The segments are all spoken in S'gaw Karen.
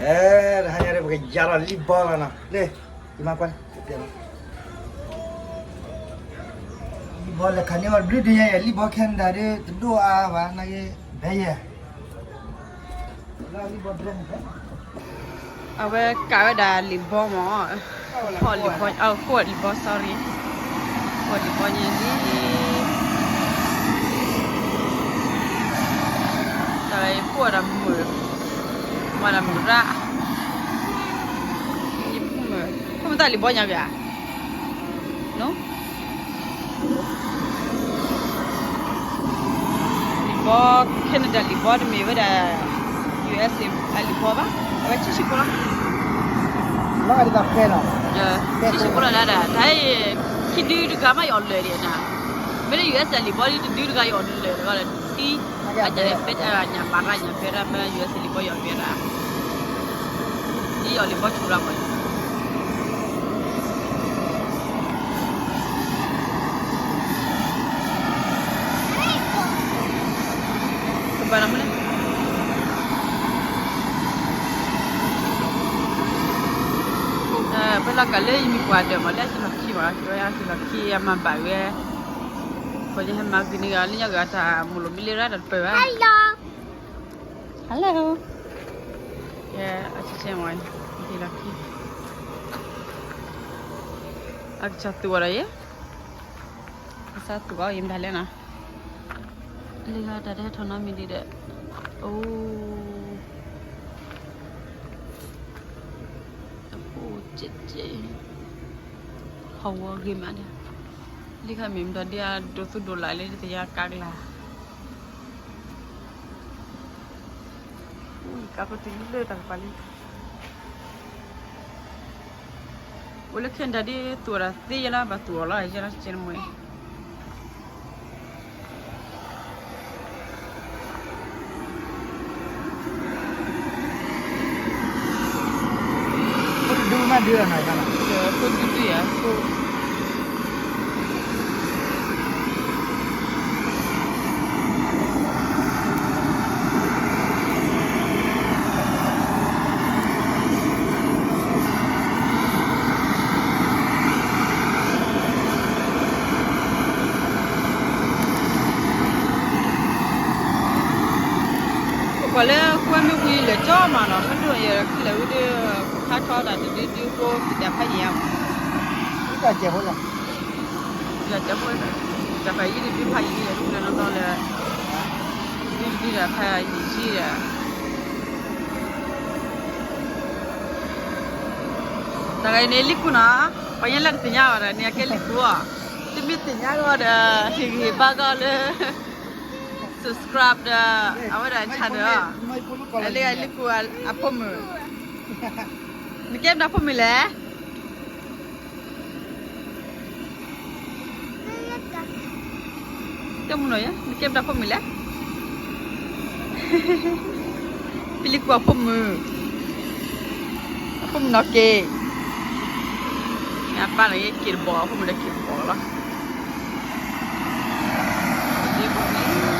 အဲ တဟါညါဒီး ပကယၤလီၤလံၣ်ဘီလီၤနီၤ, လၢ ယမါကွၢ် လံၣ်ဘီလဲၤခးန့ၢ်အီၤတဘျုးဒုညါယဲ လံၣ်ဘီ Canada ဒီး တဒိၣ်အါဘၣ် နာ်က့ ဘဲယဲ အဝဲကးဝဲဒၣ်လံၣ်ဘီမး, ဖီၣ်လံၣ်ဘီ, အခိၣ်လံၣ်ဘီ sorry, ခိၣ်လံၣ်ဘီညါလံ, တၢ်ဝဲခိၣ်ဒီးမုာ်, မၤဒီးမုာ်ရၣ်, ယဖိမုၣ်, ဖိမုၣ်တၢ်လံၣ်ဘီညါဘၣ်ဧါ လံၣ်ဘီ Canada လံၣ်ဘီတမ့ၢ်ဝဲဒၣ် ယူၢ်အ့းအ့ အလံၣ်ဘီဘၣ်, အဝဲဆံးဆံးဖိလီၤ, ဆံးဆံးဖိလီၤဒၣ်, တၢ်အံၤ ခံဒုတဂၤမးယအီၣ်လၢာ်ဒံးနၤ, မ့ၢ်လၢ ယူၢ်အ့းအ့ လံၣ်ဘီဒ်တဒုတဂၤယအီၣ်လၢာ်တဂၤဒီး သံ, အညၣ်ဘၣ်ရၣ်ညၣ်ဘဲရၣ် မ့ၢ်လၢ ယူၢ်အ့းအ့ လံၣ်ဘီယအီၣ်လၢာ်ဒၣ်, ဒ်ယအီၣ်လံၣ်ဘီဆူၣ်ရၣ်မး ကဘၣ်နမုၢ်န့ၣ်, ပလီၤကးလၢယမံၤပှၢ်ဒၢးမး လၢအစလီၤခံမး ကၠီယါစလီၤခံ အမၤဘၣ်ဝဲ, ခီယဟဲမၤဂ့ၤန့ၢ်ဂၤ လၢညါဂၤတၢ်မိၢ်လိာ်မ့ၢ်လၢရၣ်ဒီးတပၢၢ်ဘၣ်, hello, ယဲအဆဲမး, ဟ့ၣ်လီၤခံ, အကစၢ်သူၣ်အီၤဒီးယဲ ကစၢ်သူၣ်အီၤ ယမတၤလဲၣ်နီၤ, လၢဂၤတၢ်တဟဲထီၣ်နီတမံၤဒံးဒီး, အိ, တဖိကဲးကဲး, ဟီၣ်ဝီဂ့ၤမးဒီး, လၢခါမ့ၢ်မတၤဒ်အဒိးသူဒိးလၢ်လၢတသ့ၣ်ညါကါကလၤ ကါကတံၢ်လၢတၢ်ကပၤလံ, အိၣ်လၢ Canada ဒ်သူၣ်အီၤဒီးသ့ယဲလီၤ ဘၣ်သူၣ်အီၤလီၤ ယဲလီၤ ကဲနမ့ၢ် ဒုမးဒုနီၤ, ဒုဒုယၤ, ပကွၢ်လၢကွၢ်မ့ၢ်ဝံၤလဲၤကၠီမးနီၤ, မ့ၢ်ဒိၣ်ယဲ လဲၤဝံၤဒီး ခါထီၣ်တၢ်တဒုဒုဖိ ကတၢ်ဖးယံၤဧါမး, တၢ်ကဲဖိလီၤ, တၢ်ကဲဖိ, တၢ်ဖးယံၤတဒုဖးယံၤဒီး ဒုလၢနီၢ်နီၢ်လၢ ဒုတဒုဒီးဖးယံၤယံၤဒီး တၢ်ဂၤအံၤန့ၣ်လံၣ်ကူနီၤ, ပှၤညါလၢတသ့ၣ်ညါအီၤဒီးန့ၣ် အကဲလံၣ်ကူအီၤ, တမ့ၢ်သ့ၣ်ညါအီၤဒီး ဟ့ၣ်ဂံၢ်ဟ့ၣ်ဘါကီးလၢ subscribe ဒီး အဝဲဒၣ် channel အီၤ, လၢလံၣ်ကူအဖိမုၣ်, နကဲမတၤဖိမုၣ်လဲၣ် ကဲမနီၤယဲ နကဲမတၤဖိမုၣ်လဲၣ်, ဖံလံၣ်ကူအဖိမုၣ်, အဖိမုၣ်နီၢ်က့ၤ, အပၢ်န့ၣ်က့ၤတဘီ အဖိမုၣ်ဒီးက့ၤတဘီလီၤ.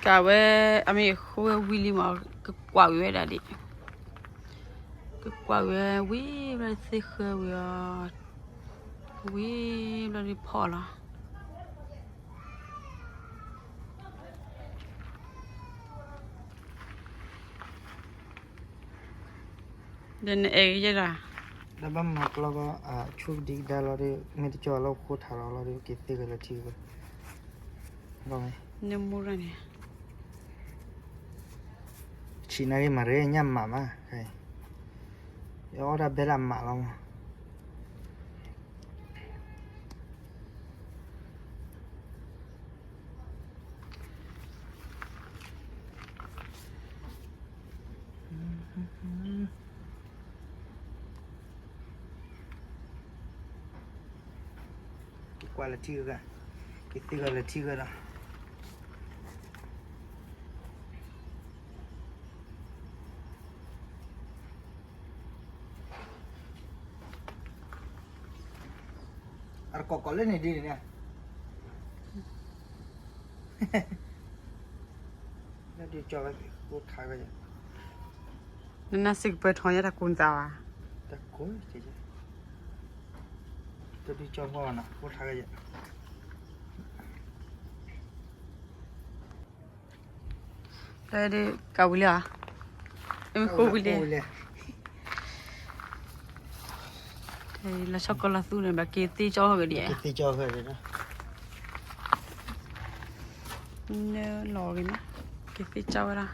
ကးဝဲ အမ့ၢ်ဃိဝဲဝံၤလံမး ကကွၢ်ဝံၤဝဲဒၣ်ဒံး, ကကွၢ်ဝံၤဝဲဝံၤ ဘျီသ့ဃၢဝံၤအီၤ, ဝံၤဘျီဒ်ဖီၣ်လီၤ. ဒီးနအဲၣ်ဂ့ၤယဲဒၣ်, ဒီးဘၣ်မၤကျီဘၣ် အဆူၣ်ကဒံကဒါလီၤဒီး မ့ၢ်တကၠီလီၤ ခိၣ်ထးလီၤလီၤဒီး က့ၤသ့ဂ့ၤလၢထံဂ့ၤ, ဘၣ်မ့ၢ် နမူရၢ်န့ၣ်, ဆံးနၣ်ရံၣ်မၤရ့ညၣ်မးမး, ယအီၣ်ဒၣ်ဘဲလၢမးလီၤမး. ကကွၢ်လၢထံဂၤ, ကသ့ၣ်ဂၤလၢထံဂၤဒီး, အတကိးကိးလၢန့ၣ်ဒ်န့ၣ်, ဒုးကၠီဝဲ, ကိၢ်ခါဝဲ, နနၢ်စ့ၢ်ကပၢၤထီညါတၢ်ကိးနသးဘၣ်, တၢ်ကိး, တဒုးကၠီမီၢ်နီၤ ကိၢ်ခါဝဲ, ကးဝံၤလံဧါ, မ့ၢ်ကိးဝံၤလံ, လီၤဆီကီၢ်လီၤသူန့ၣ် ဘၣ်က့ၤသ့ၣ်ကၠီဂ့ၤဒံး, နလီၤဂ့ၤန့ၣ်, က့ၤသ့ၣ်ကၠီဝဲဒၣ်.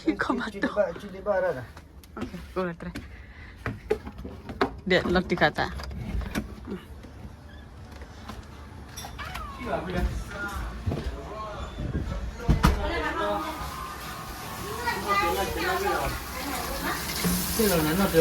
ဟံၣ်ခီမၤတီၢ်, ဒဲးလီၤတံၢ်ခါတၢ်, ဘီၣ်ငီၢ်လီၤ. ဘၣ်လံ, အိၣ်ဒီးဘၣ်ဒီးလီၤလီၤ, ဖီလွံၢ်ဒံလီၤ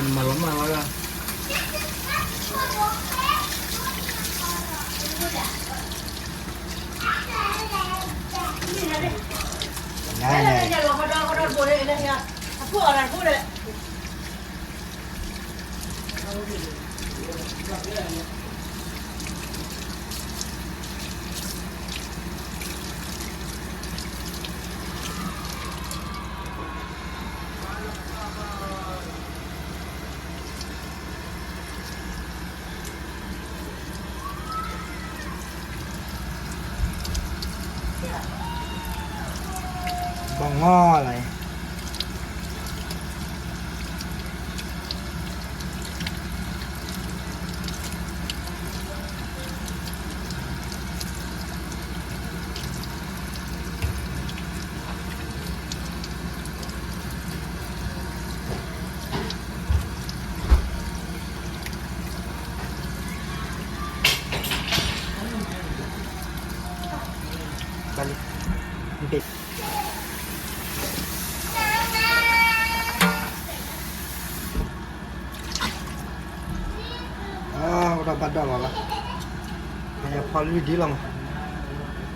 မး, လွံၢ်ဒံ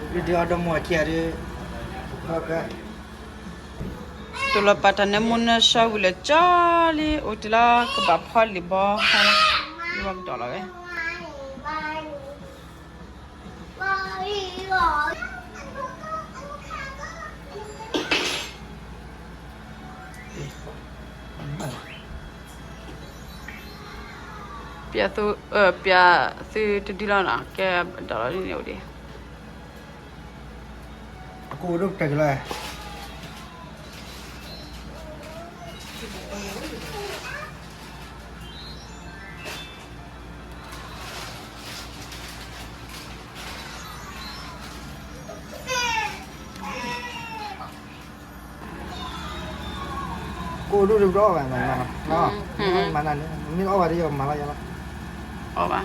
အီၤဒီးမိၢ်အခံဂၤဒီး, တလီၤပာ်တၢ်နၢမူနၢဆှီဝံၤလၢကၠီလံ, အိၣ်တုၤလၢကဘၣ်ဖီလံာ်ဘီ, လံာ်ဘီကဒီးလီၤဝဲ. ပျးသု, ပျးသုတဒုလီၤနီၤ, ကဲဒီးလီၤန့ၣ်အိၣ်ဒံး, အကိၣ်ဒိၣ်ပတၢၢ်ကလီၤ. ကိၣ်ဒိၣ်တဘျီအီၣ်ဘၣ်မး, မၤနၤန့ၣ် မ့ၢ်အီၣ်ဘၣ်ဒီးယမၤလီၤယၤလီၤ, အီၣ်ဘၣ်,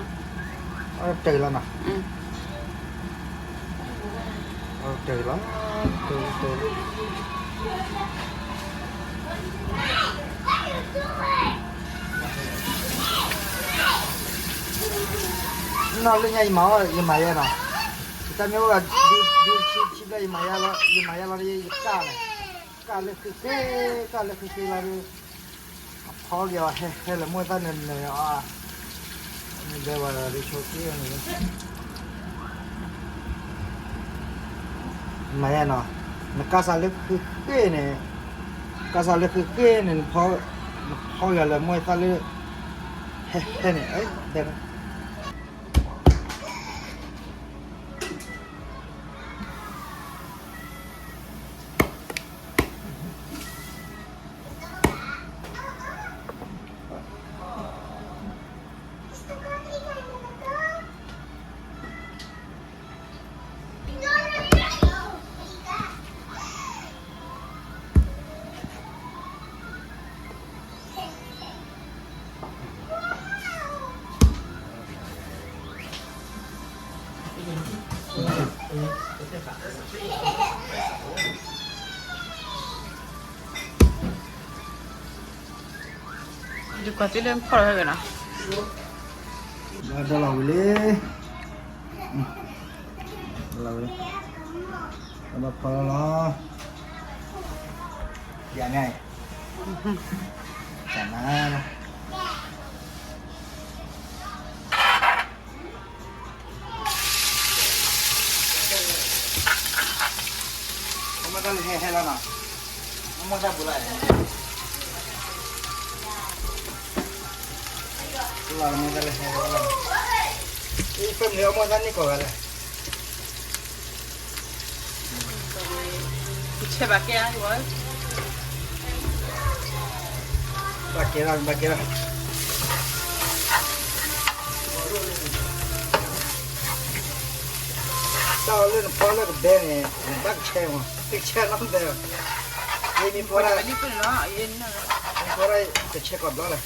အီၣ်တၢ်လီၤနီၤ, အီၣ်တၢ်လီၤ, တၢ်လီၤ. နီၢ်လၢညါယမၤအီၣ် ယမၤယဲနီၤ, တၢ်မ့ၢ်အိၣ်ဘၣ်ဒုးဆံဘျဲၣ် ယမၤယဲလီၤ, ယမၤယဲလီၤဒီးယကၢ်န့ၣ်, ကၢ်လၢဃ့ဃ့, ကၢ်လၢဃ့ဃ့လီၤဒီး, အဖီက့ၤအီၤဟဲဟဲလၢမူသၣ်နၢၤနၢၤအီၤ, နဘဲဝဲဒီးဆိက့န့ၣ်, မၤယဲနီၤ, နကၢ်စၢ်လၢဃ့ဃ့န့ၣ်, ကၢ်စၢ်လၢဃ့ဃ့န့ၣ်, နဖီက့ၤအီၤလၢမူသၣ်လၢ, ဟဲဟဲန့ၣ်, ဘဲ န န ယကွၢ်သ့လၢဖီၣ်လီၤဟဲဂ့ၤနီၤ, ဒီးလီၤဝံၤလံ, ဒီးလီၤဝံၤလံ, ဒီးဘၣ်ဖီလီၤလီၤ, ယၤန့ၣ်, ယၤနၤလီၤ. အမ့ၢ်တၢ်လၢဟဲဟဲလီၤနီၤ, အမ့ၢ်တၢ်ဘူးလၢ, လၢအမ့ၢ်တၢ်လၢဟဲဟဲလီၤ, အံၤဖဲမ့ၢ်အမ့ၢ်တၢ်န့ၢ်ကီးဂၤလဲၣ်. ကဆဲးဘၣ်ကဲဧါ, ဘၣ်ကဲလီၤ, ဘၣ်ကဲလီၤ. တၢ်အီၤလၢနဖီလၢကဘဲန့ၣ် နဘၣ်ကဆဲးမး, ကဆဲးနီတဘဲ, ယမ့ၢ်ဖီဒၣ်, မ့ၢ်ဖီဒၣ် ကဆဲးကီးဘျီလၢ ကဆဲး, ဘဲ, ဘၣ်ဘဲ. လ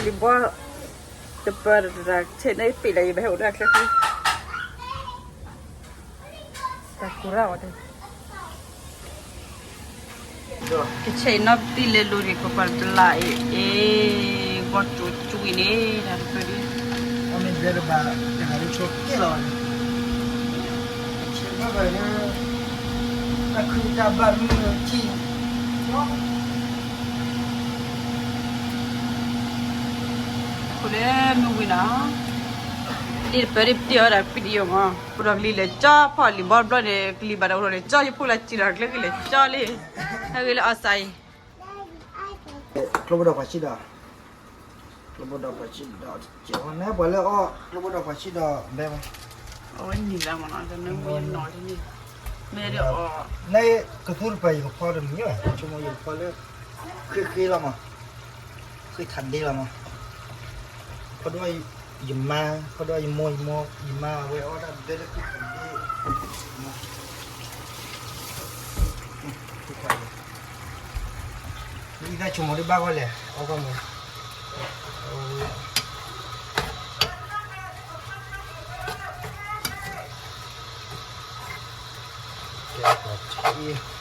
ံၤဘီ, တပၢၢ်တတၢ်ဆဲးန့ၣ်ပ့ၤလၢယဘၣ်ဟဲအိၣ်တၢ်ချၢဃံ, တၢ်ကူၣ်ရၣ်ဝဲ, ကဆဲးအံၤနီၢ်ပတံၢ်လဲၤလိၤန့ၣ် ပပှၤတပျၢ်အံၤ, အ့, ဂီၤကၠိကၠူအံၤန့ၣ် တၢ်တပၢၢ်ဒ်, အမ့ၢ်ဘဲတဘၣ် တဂၤလၢဆိက့လီၤ, ဆဲးဘၣ်ဘၣ်လၢ တၢ်ခုတၢ်ဘၣ်မုၢ်ထံ အဃိလၢမုၢ်ဝံၤနီၤ, ဒ်တပၢၢ်ဒ်ပတံၢ်အီၤဒၣ်ပံတယိာ်မး, ပဒီးကလံၤလဲၤကၠီဖီၣ်လံၤဘီတဘျီန့ၣ် ကလံၤဘၣ်တအိၣ်ဒီးလဲၤကၠီယဖိလၢစံၣ်ဒီးကျဲကလံၤလဲၤကၠီလံ, ဟဲဂ့ၤလၢအီၣ်စၢ်အံၤ, ကျိဘိဒီးပှၤဆံးဒီး, ကျိဘိဒီးပှၤဆံးဒီး, ကဲဝဲန့ၣ်ပှၤလၢအီၣ်ကျိဘိဒီးပှၤဆံးဒီးဘဲမး, အဝဲနံၤလၢမးနီၤ, နမ့ၢ်နီၤတန့ၢ်, မ့ၢ်ဒီးအီၣ်, နကသူတပၢၢ်ယကဖီတမံၤဘၣ်, ဆိကမိၣ်ယကဖီလၢ ဃ့ဃ့လီၤမး, ဃ့ထးဒ့လီၤမး, ဖီဒိၣ်ယမါ, ဖီဒိၣ်ယမိၢ်, ယမိၢ်, ယမါအဝဲအီၣ်တၢ်ဘဲလၢဃ့ထးဒ့, ဃ့ထးဒ့, နအံၤတၢ်ဆိကမိၣ်ဒ်ဘၣ်ဂီၢ်လဲၣ်, အီၣ်ဂီၢ်မး, ကဲထံ ဘၣ်န့ၣ် မ့ၢ်ဃ့န့ၣ် ကဲထီၣ်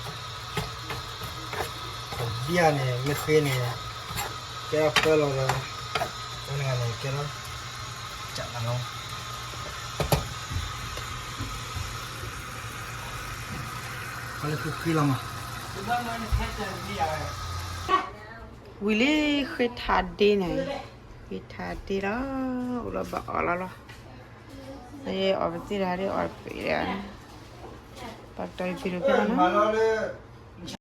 ပၢလီၤဒီး ဝဲန့ၣ်ဂၤန့ၣ် ကဲထီၣ် ကးနၤလီၤ, ခီလၢဃ့ဃ့လီၤမး, ဝံၤလံ ဃ့ထးဒ့န့ၣ်, ဃ့ထးဒ့လီၤ, အိၣ်လီၤဘၣ်အီၣ်လီၤလီၤ, အီၣ်ပသ့ၣ်တဂၤဒ်အီၣ်တပ့ၤတဂၤန့ၣ်, ပာ်ကတီၤယပံၤဒိၣ်ဖဲန့ၣ်နီၤ လီၤ.